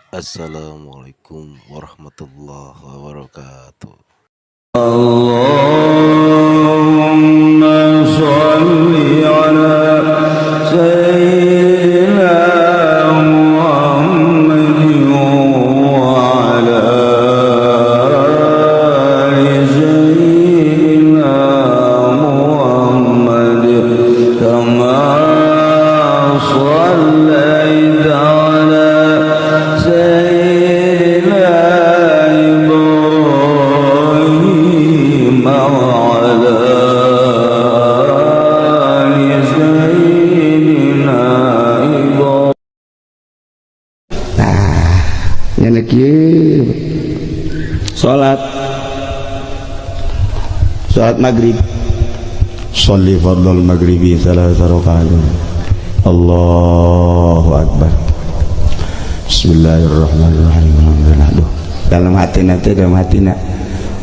Assalamualaikum warahmatullahi wabarakatuh. Allahumma sholli ala sayyidina Muhammad wa ala ali sayyidina Muhammad kama shallaita ala sayyidina Ibrahim wa ala ali sayyidina Ibrahim. Nah, nyana kieu salat, salat maghrib, sholli fardhal maghribi tsalatsa rakaat. Allahu akbar, bismillahirrahmanirrahim. Alhamdulillah. Aduh, dalam hati nanti, dalam hati nak,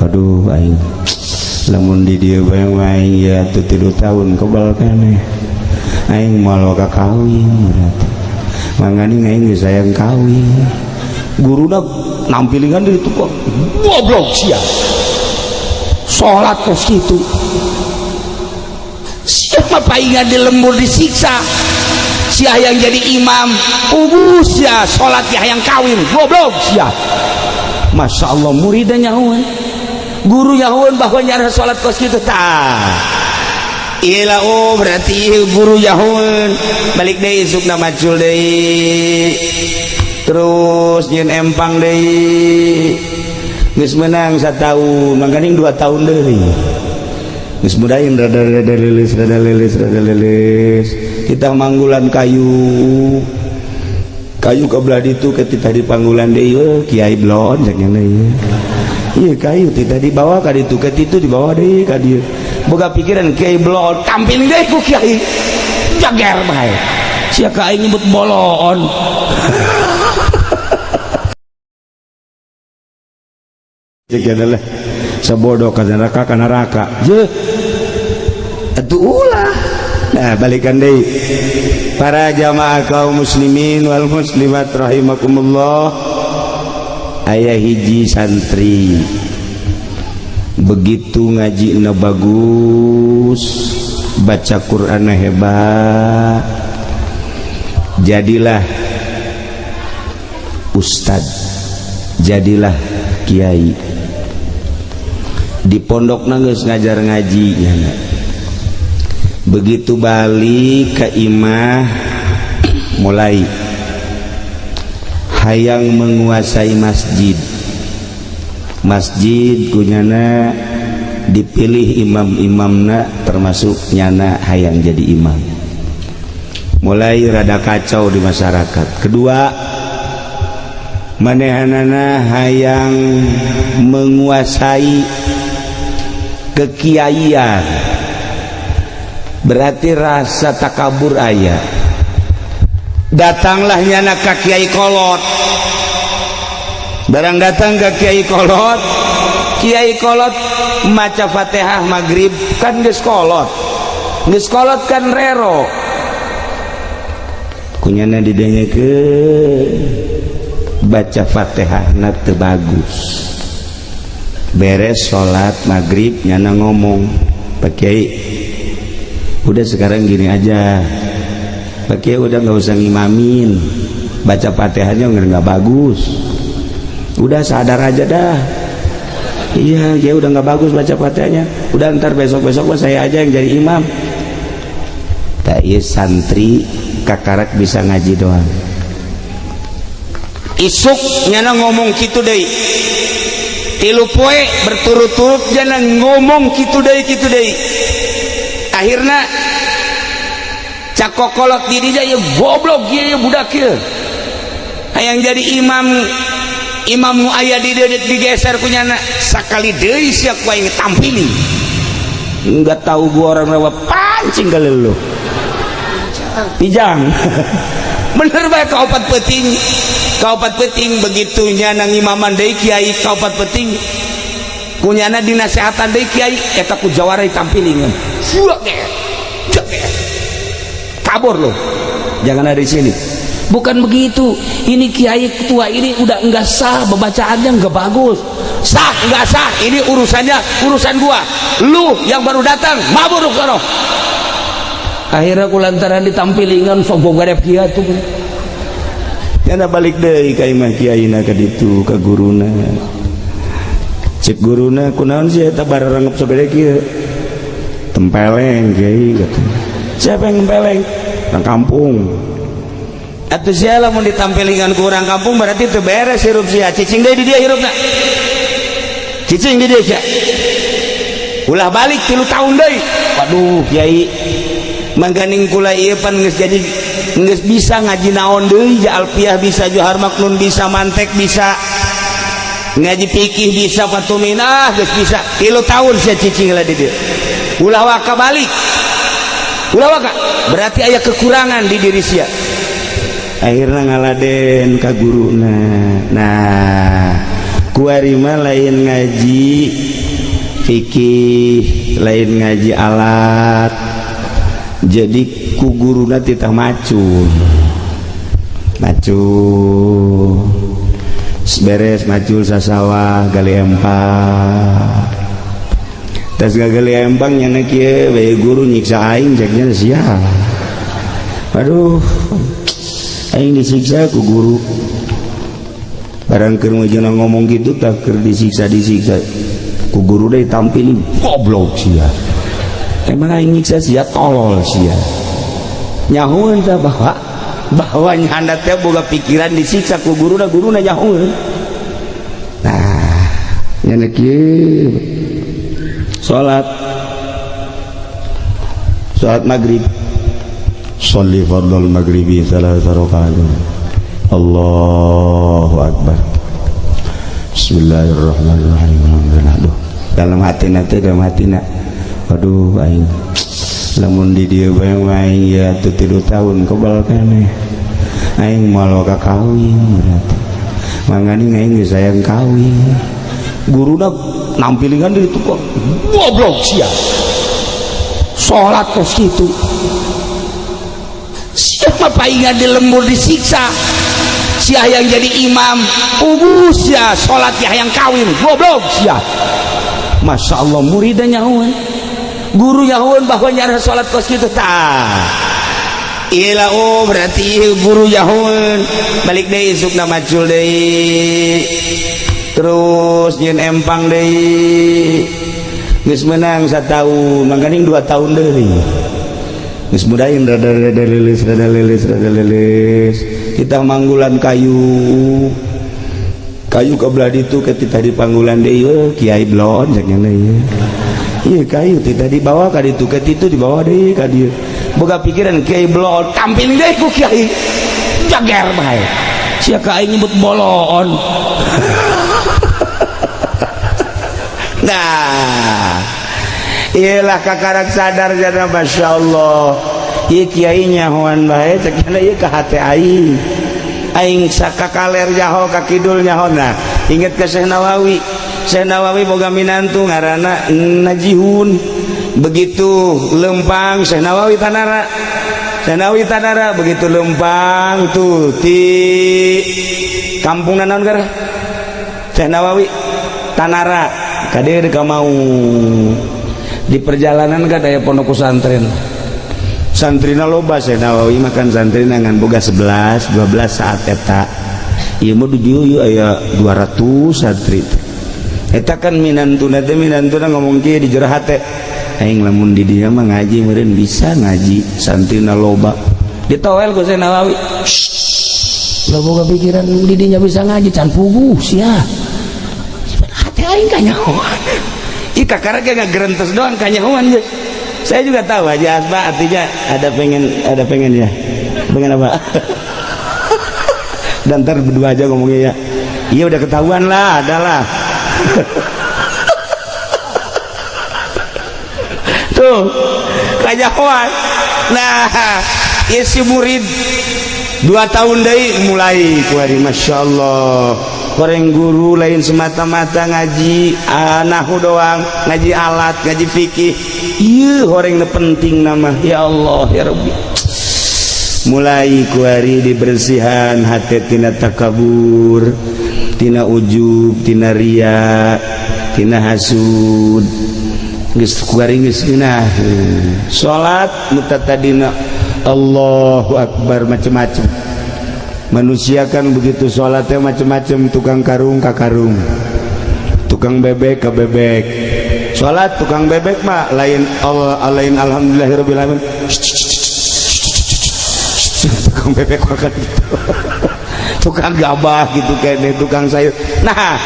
aduh, aing lamun di dieu bayang aing ya tuh 3 tahun kebal keneh, aing moal ka kawin berarti. Mangani aing geus sayang kawin. Guruna nampilingan dari itu kok, goblok sia, salat kos kitu. Siapa paingan di lembur disiksa sia yang jadi imam ubus sia, salat yang kawin, goblok sia. Masya Allah, muridnya nyahuan, guru nyahuan bahwa nyara salat kos kitu. Tah. Ila, oh, berarti guru nyahuan. Balik deui isukna, macul deui, terus nyieun empang deui. Geus menang satahun, mangkaning 2 tahun deui geus mudahin rada rada lilis, rada lilis, rada lilis. Kita manggulan kayu, kayu ke belah ditu ketika di panggulan deui. Euy, kiai blon cek nya ieu. Iya, kayu tidak dibawa ka ditu, ke ditu dibawa deui ka dieu. Boga pikiran kiai blon, tampil deui ku kiai, jager bae sia ka aing nyebut bolon. Cek adalah sabodoh ka neraka, ka neraka je atuh ulah. Nah, balikan deui, para jamaah kaum muslimin wal muslimat rahimakumullah. Aya hiji santri, begitu ngaji na bagus, baca Quran hebat, jadilah ustad, jadilah kiai di pondok geus ngajar ngaji nya. Begitu balik ke imah, mulai hayang menguasai masjid. Masjid kunyana dipilih imam-imamna, termasuk nyana hayang jadi imam. Mulai rada kacau di masyarakat. Kedua, manehanana hayang menguasai kekiaian, berarti rasa takabur aya. Datanglah nyana ka kiai kolot. Barang datang ke kiai kolot, kiai kolot maca Fatihah maghrib, kan geus kolot, geus kolot kan rero kunyana didengekeun baca Fatihah na teu bagus. Beres salat maghrib, nyana ngomong, "Pak Kiai, udah, sekarang gini aja, Pak Kiai udah nggak usah ngimamin, baca Fatihahnya nggak bagus. Udah, sadar aja dah. Iya ya, udah nggak bagus baca Fatihahnya. Udah, ntar besok besok saya aja yang jadi imam." Tak, iya, santri kakarak bisa ngaji doang. Isuk nyana ngomong gitu deh, 3 poe berturut-turut jangan ngomong gitu deh, gitu deh. Akhirnya cakokolot diri ya, goblok ya budak ya, hayang jadi imam, imam nu aya di dieu digeser kunyana. Sakali deui sia ku aing tampili, enggak tahu gua orang rawa pancing kali lu pijang. Bener bae, kaopat peuting, kaopat peuting begitu nyana ngimaman deui kiai. Kaopat peuting kunyana dinasehatan deui kiai eta, ku jawara ditampilingan. Kabur lo, jangan ada di sini. Bukan begitu. Ini kiai ketua ini udah enggak sah, bacaannya enggak bagus. Sah enggak sah, ini urusannya urusan gua. Lu yang baru datang, mabur sono. Akhirnya kulantaran ditampilingan sombong garep kiai tuh. Nyana balik deui ka imah kiaina ka ditu ka guruna. Cek guruna kunaon sih eta bararangep sagede kieu. Tempeleng kiai kata. Siapa yang tempeleng? Orang kampung. Atuh sia lamun ditampilingan ku urang kampung berarti teu beres hirup sia. Cicing deui di dia hirupna. Cicing di dia sia. Ulah balik 3 tahun deui. Waduh kiai, mangganing kula ieu pan geus jadi geus bisa ngaji naon deui, ja alfiah bisa, johar maknun bisa, mantek bisa, ngaji fikih bisa, fatuminah geus bisa. 3 tahun sia cicing lah di dieu. Ulah waka balik. Ulah waka. Berarti aya kekurangan di diri sia. Akhirnya ngaladen ka guruna. Nah, kuari mah lain ngaji fikih, lain ngaji alat. Jadi ku guruna titah macul. Macul. Beres macul sasawah gali empang. Tas gali empang nyana kieu bae guru nyiksa aing ceknya sia. Aduh, aing disiksa ku guru. Barang keur mujuna ngomong gitu tak keur disiksa-disiksa ku guru deui tampilin goblok sia. Emang aing nyiksa sia tolol sia. Nyahueun tah bahwa nyanda teh boga pikiran disiksa ku guruna, guruna nyahueun. Nah, nyana kieu salat salat maghrib. Sholli fardhal maghribi thalatha rakaat. Allahu akbar. Bismillahirrahmanirrahim. Alhamdulillah. Aduh, dalam hati nanti dalam hati nak. Aduh aing. Lamun di dieu bae aing ya teu 3 tahun kebal keneh. Aing moal ka kawin berarti. Mangani aing geus sayang kawin. Guruna nampilingan di itu kok. Goblok sia. Salat kos kitu. Siapa paingan di lembur disiksa. Sia yang jadi imam, ugus sia salat yang kawin, goblok sia. Masya Allah muridnya nyahuan. Guru nyahuan bahwa nyara salat kos kitu tah. Ila oh berarti guru nyahuan. Balik deui isukna macul deui. Terus nyieun empang deui. Geus menang satahun, mangkaning 2 tahun deui. Geus mudahin rada-rada lilis, rada lilis, rada lilis. Kita manggulan kayu. Kayu ke belah ditu ke titah di panggulan deui euy kiai blon cek nya ieu. Ieu kayu titah dibawa ka ditu ke ditu dibawa deui ka dieu. Boga pikiran kiai blon tampil deui ku kiai. Jager bae. Sia ka aing nyebut bolon. Nah, iyalah kakarak sadar jana masya Allah. Ieu kiai nyahoan bae cek nya ieu ka hate aing. Aing sakakaler nyaho ka kidul nyaho. Nah, inget ke Syekh Nawawi. Syekh Nawawi boga minantu ngaranna Najihun. Begitu lempang Syekh Nawawi tanara. Syekh Nawawi tanara begitu lempang tuh di kampung naon gara? Syekh Nawawi tanara kadir ka mau di perjalanan ka daya pondok pesantren. Santrina loba Syekh Nawawi makan santrina ngan boga 11 12 saat eta. Ieu mah di dieu ieu aya 200 santri. Eta kan minantuna teh minantuna ngomong kieu di jero hate. Aing lamun di dieu mah ngaji meureun bisa ngaji santrina loba. Ditowel ku Syekh Nawawi. Lah boga pikiran di dinya bisa ngaji can puguh sia. Hate aing kanyahoan. Ih kakara ge ngagerentes doang kanyahoan geus. Saya juga tahu Haji Asma artinya ada pengen ya. Pengen apa? Dan ntar berdua aja ngomongnya ya. Iya udah ketahuan lah, adalah. Tuh, kanyahoan. Nah, ya si murid 2 tahun deui mulai kuari Masya Allah. Koreng guru lain semata-mata ngaji nahu doang, ngaji alat, ngaji fikih. Ieu horeng nu penting nama ya Allah ya Rabbi. Mulai kuari dibersihan hati tina takabur, tina ujub, tina ria, tina hasud. Geus kuari geus ngeunah salat nu tadina Allahu Akbar macem-macem. Manusia kan begitu sholatnya macem-macem, tukang karung ka karung, tukang bebek ke bebek. Salat tukang bebek mah lain Allah, lain alhamdulillahirabbil alamin. Tukang bebek makan gitu, tukang gabah gitu kayaknya, tukang sayur. Nah,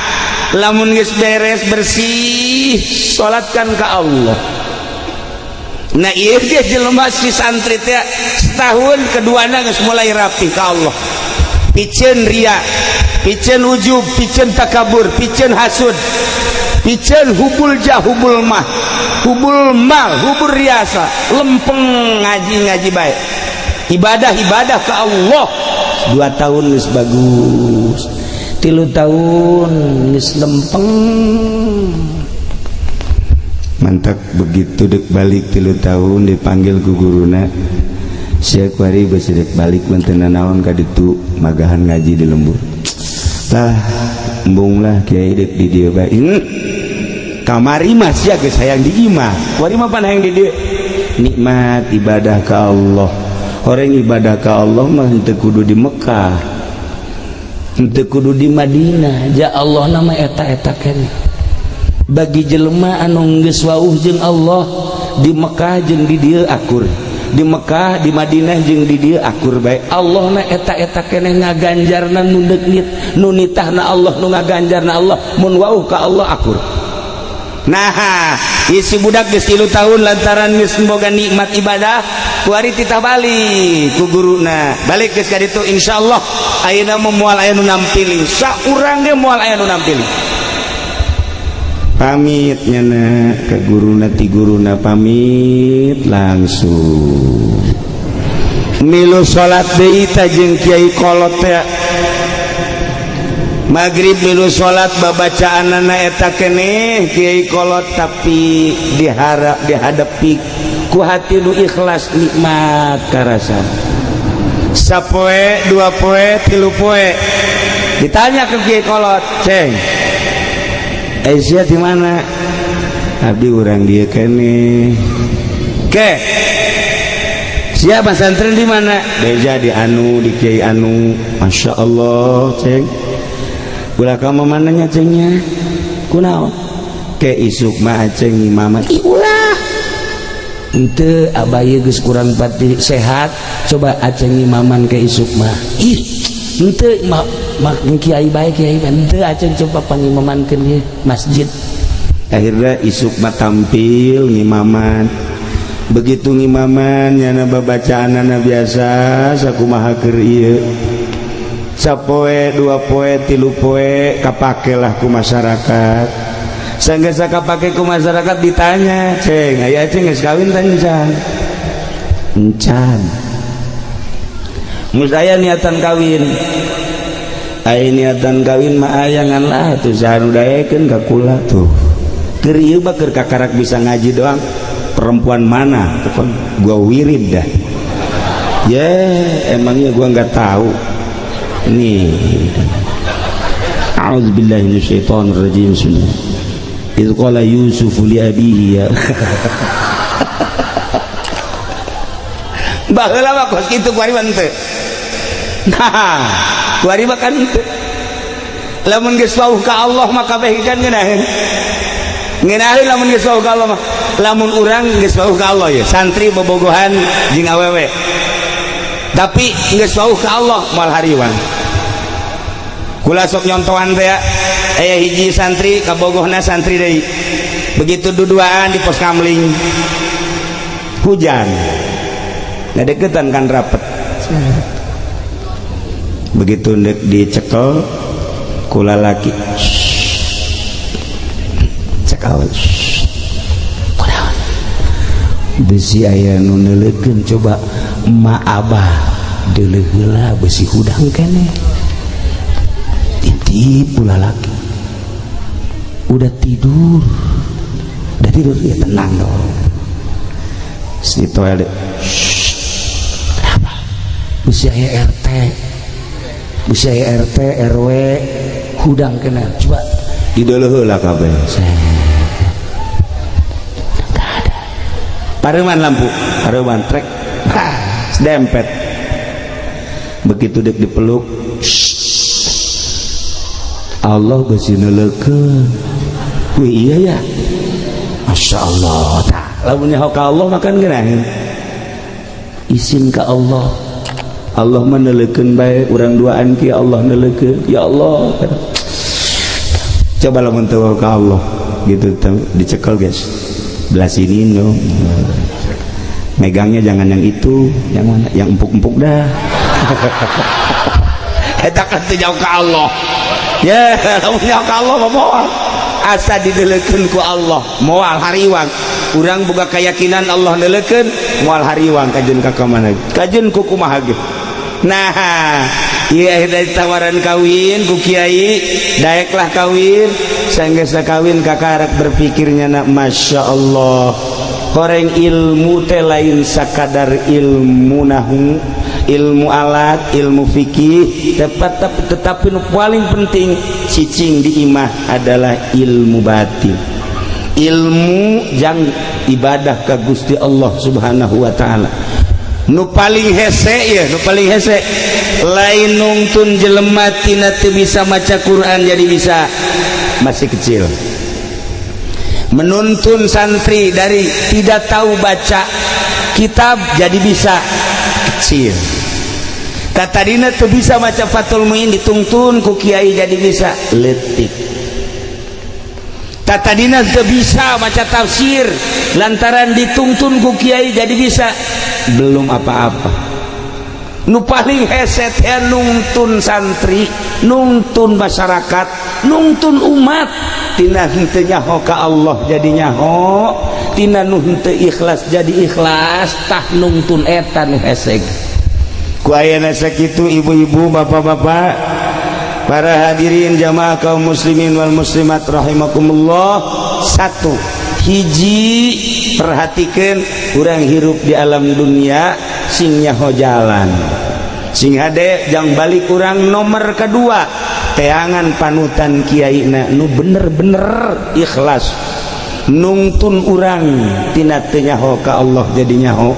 lamun geus beres bersih, salatkan ke Allah. Nah, ieu ge jelema si santri teh setahun keduana geus mulai rapi ke Allah, piceun ria, piceun ujub, piceun takabur, piceun hasud, piceun hubul jah, hubul mah, hubul mal, hubul riasa. Lempeng ngaji, ngaji baik, ibadah, ibadah ke Allah. 2 tahun geus bagus, 3 tahun geus lempeng. Mantap. Begitu dek balik 3 tahun, dipanggil ku guruna, "Sia kuari besi dek balik menten naon ka ditu magahan ngaji di lembur?" "Tah, embung lah, Kiai, dek di dieu bae." Kamari mah sia geus hayang di imah, kuari mah pan hayang di dieu. Nikmat ibadah ka Allah. Orang ibadah ka Allah mah henteu kudu di Mekah, henteu kudu di Madinah. Ja Allah nama eta-eta keneh. Bagi jelema anu geus wauh jeung Allah, di Mekah jeung di dieu akur, di Mekah, di Madinah jeung di dieu akur bae. Allah na eta-eta keneh ngaganjarna nu deungit, nu nitahna Allah, nu ngaganjarna Allah. Mun wauh ka Allah akur. Nah, isi budak geus 3 tahun, lantaran geus boga nikmat ibadah, kuari titah balik ku guruna. Balik geus ka ditu, insyaallah ayeuna mah moal aya nu nampiling, saurang ge moal aya nu nampiling. Pamit nyana ke guruna, ti guruna pamit, langsung milu salat deui ta jeung kiai kolot teh. Maghrib milu salat, babacaanana eta keneh kiai kolot, tapi diharap dihadapi ku hati nu ikhlas, nikmat karasa. Sapoe, 2 poe, 3 poe, ditanya ke kiai kolot, "Ceng, Aisyah di mana?" "Abdi urang dieu keneh." "Ke siapa pesantren di mana?" "Beja di anu, di kiai anu." "Masya Allah, Ceng. Ulah kamu mananya, Cengnya kunaon? Ke isuk mah Aceng imaman." "Ih, ulah, ente abaye geus kurang pati sehat, coba Aceng imaman ke isuk mah." "Ih, ente mak mak kiai baik, kiai ente, Aceng coba pangimamankeun ieu masjid." Akhirnya isuk mah tampil ngimaman. Begitu ngimaman, nyana babacaanana biasa sakumaha keur ieu. Sapoe, 2 poe, 3 poe, kapakelah ku masyarakat. Sehingga kapake ku masyarakat, ditanya, "Ceng, aya Aceng geus kawin tah encan?" "Encan." "Geus aya niatan kawin?" "Aya niatan kawin mah aya, ngan lah tuh saha nu daekeun ka kula tuh. Keur ieu mah keur kakarak bisa ngaji doang. Perempuan mana tuh kan gua wirid dah ya. Emangnya gua nggak tahu nih?" A'udzubillahi minasyaitonir rajim. Bismillah. Idz qala Yusuf li abihi ya. Baheula mah kos kitu, kuari mah henteu. Nah, kuari mah kan henteu. Lamun geus wauh ka Allah mah kabeh kan ngeunaheun. Ngeunaheun lamun geus wauh ka Allah mah. Lamun urang geus wauh ka Allah ya, santri bobogohan jeung awewe. Tapi geus wauh ka Allah moal hariwang. Kula sok nyontohan teh, aya hiji santri kabogohna santri deui. Begitu duduaan di pos kamling, hujan. Ngadeukeutan kan rapet. Begitu ndek dicekel ku lalaki, cekel, "Kunaon? Besi aya nu neuleukeun. Coba emak abah deuleu heula, besi hudang keneh." Titip pula laki. Udah tidur, udah tidur ya, tenang dong. Si toel, "Kenapa?" Bisi aya RT, bisi aya RT RW hudang kena. Coba. Dideuleu heula kabeh. Nggak ada. Pareuman lampu, pareuman trek. Hah, dempet. Begitu dek dipeluk, Allah besi neuleukeun. Wih, iya ya. Masya Allah. Tah, lamun nyaho ka Allah makan geunaheun. Isin ka Allah. Allah mah neuleukeun bae urang duaan ki, Allah neuleukeun. Ya Allah. Coba lamun teu ka Allah gitu dicekel, guys. Belah sini dong. Megangnya jangan yang itu, yang mana? Yang empuk-empuk dah. Eta kan teu jauh ka Allah. Ya, lamun jauh ka Allah mah moal. Asa dideleukeun ku Allah, moal hariwang. Urang boga keyakinan Allah neuleukeun, moal hariwang kajeun ka mana? Kajeun ku kumaha ge. Nah, iya, dari tawaran kawin ku kiai, daeklah kawin. Sanggeus kawin kakarek berpikirnya nak, Masya Allah. Horeng ilmu teh lain sakadar ilmu nahu, ilmu alat, ilmu fikih, tepat, tetapi nu paling penting cicing di imah adalah ilmu batin, ilmu jang ibadah ka Gusti Allah Subhanahu wa Ta'ala. Nu paling hese ya, nu paling hese lain nungtun jelema tina teu bisa maca Quran jadi bisa, masih kecil. Menuntun santri dari tidak tahu baca kitab jadi bisa, kecil. Katadina tuh bisa maca Fathul Muin, ditungtun ku kiai jadi bisa, letik. Katadina tuh bisa maca tafsir, lantaran ditungtun ku kiai jadi bisa, belum apa-apa. Nu paling heset ya nungtun santri, nungtun masyarakat, nungtun umat tina henteu nyaho ka Allah jadi nyaho, tina nu henteu ikhlas jadi ikhlas. Tah, nungtun eta nu heseg. Ku ayana sakitu, ibu-ibu, bapak-bapak, para hadirin jamaah kaum muslimin wal muslimat rahimakumullah. Satu hiji, perhatikan, urang hirup di alam dunia sing nyaho jalan, sing hade jang balik urang. Nomor kedua, teangan panutan kiai na nu bener-bener ikhlas nungtun urang tina teu nyaho ka Allah jadi nyaho,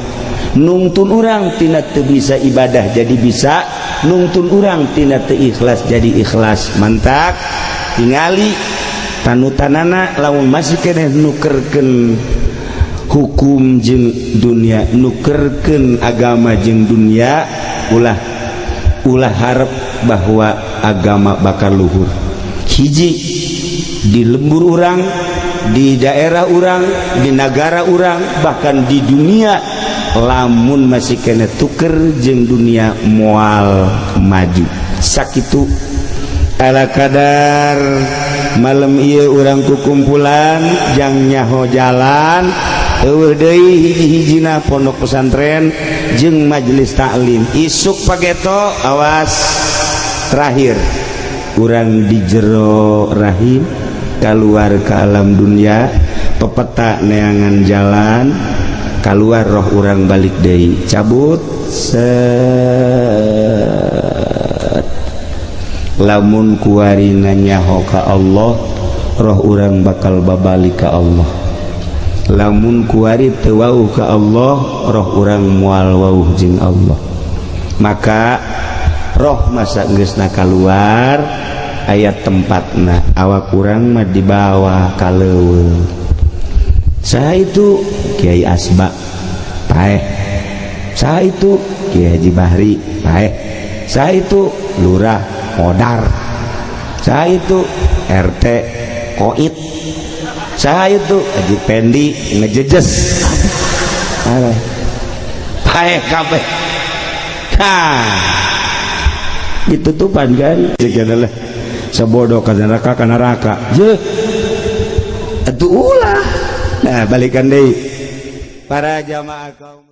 nungtun urang tina teu bisa ibadah jadi bisa, nungtun urang tina teu ikhlas jadi ikhlas. Mantak tingali panutanana. Lamun masih keneh nukerkeun hukum jeung dunia, nukerkeun agama jeung dunia, ulah ulah harap bahwa agama bakal luhur. Hiji, di lembur urang, di daerah urang, di negara urang, bahkan di dunia, lamun masih kena tuker jeung dunia moal maju. Sakitu ala kadar malam ieu urang kukumpulan jang nyaho jalan. Eueuh deui hiji-hijina pondok pesantren jeung majelis taklim. Isuk pageto awas, terakhir urang di jero rahim keluar ke alam dunia, pepeta neangan jalan keluar, roh urang balik deui, cabut set. Lamun kuari nyaho ka Allah, roh urang bakal babalik ka Allah. Lamun kuari teu wauh ka Allah, roh urang moal wauh jeung Allah. Maka roh masa geusna keluar aya tempatna, awak urang mah dibawa ka leuweung. Saha itu? Kiai Asba paeh. Saha itu? Kiai Haji Bahri paeh. Saha itu? Lurah modar. Saha itu? RT koit. Saha itu? Haji Pendi ngejejes. Paeh kabeh. Nah, ditutupan kan adalah sebodoh ke neraka, ke neraka je atuh ulah. Nah, balikan deui, para jamaah kaum